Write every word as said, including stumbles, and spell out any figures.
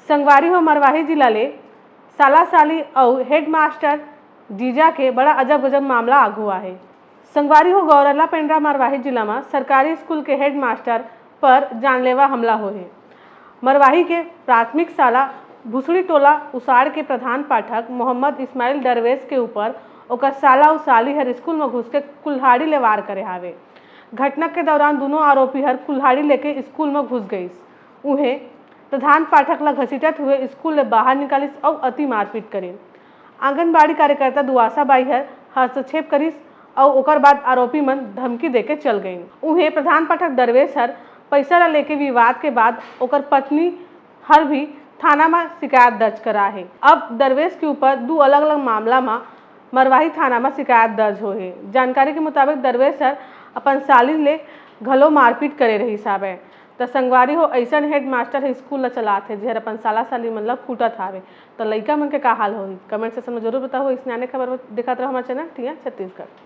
संगवारी हो, मरवाही जिला ले साला साली अउ हेडमास्टर जीजा के बड़ा अजब गजब मामला आगू आहे। संगवारी हो, गौरेला पेंड्रा मरवाही जिला म सरकारी स्कूल के हेडमास्टर पर जानलेवा हमला होहे। मरवाही के प्राथमिक शाला भुसड़ी टोला उसाड़ के प्रधान पाठक मोहम्मद इस्माइल दरवेश के ऊपर ओकर साला अउ साली हर स्कूल म घुस के कुल्हाड़ी ले वार करे हावे। घटना के दौरान दूनों आरोपी हर कुल्हाड़ी लेके स्कूल म घुस गईस। उहें, प्रधान पाठक ला घसीटत हुए स्कूल ले बाहर निकालिस अउ अति मारपीट करिन। आंगनबाड़ी कार्यकर्ता दुआसा बाई हर हस्तक्षेप करिस अउ ओकर बाद आरोपी मन धमकी देके चल गईन। उहें, प्रधान पाठक दरवेश हर पैसा ला लेके विवाद के बाद ओकर पत्नी हर भी थाना म शिकायत दर्ज करा हे। अब दरवेश के ऊपर दू अलग-अलग मामला म मरवाही थाना म शिकायत दर्ज होहे। जानकारी के मुताबिक, दरवेश हर अपन साली ले घलो मारपीट करे रहिस हावय। त संगवारी हो, अइसन हेडमास्टर ह स्कूल ल चलात हे, जेहर अपन साला साली मन ल कूटत हावे। त लइका मन के का हाल होही, कमेंट सेक्शन म जरूर बताओ। अइसने आने खबर बर देखत रहो हमार चैनल टिया छत्तीसगढ़।